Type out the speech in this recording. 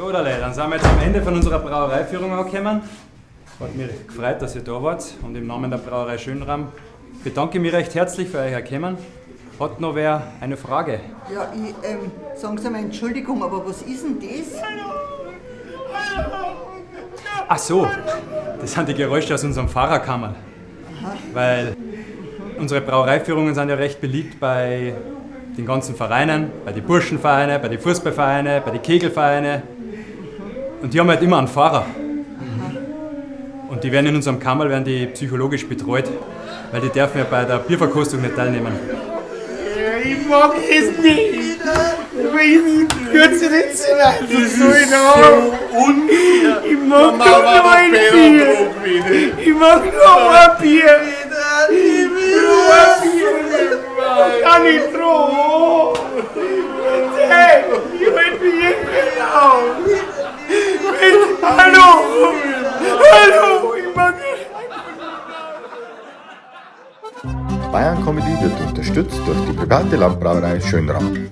So, Dale, dann sind wir jetzt am Ende von unserer Brauereiführung angekommen. Hat mich gefreut, dass ihr da wart. Und im Namen der Brauerei Schönram bedanke ich mich recht herzlich für euer Kommen. Hat noch wer eine Frage? Ja, ich, sagen Sie mal Entschuldigung, aber was ist denn das? Ach so, das sind die Geräusche aus unserem Fahrerkammerl. Weil unsere Brauereiführungen sind ja recht beliebt bei den ganzen Vereinen, bei den Burschenvereinen, bei den Fußballvereinen, bei den Kegelvereinen. Und die haben halt immer einen Fahrer. Und die werden in unserem Kammerl werden die psychologisch betreut, weil die dürfen ja bei der Bierverkostung nicht teilnehmen. Ich mag es nicht. Ich nicht so so unfair. Ich mag doch nur ein Bier. Ich mag nur ein Bier. Nur ein Bier. Kann ich drohen. Hey, ich halt mich irgendwie auf. Hallo. Hallo, ich mag Bayern Comedy wird unterstützt durch die private Landbrauerei Schönram.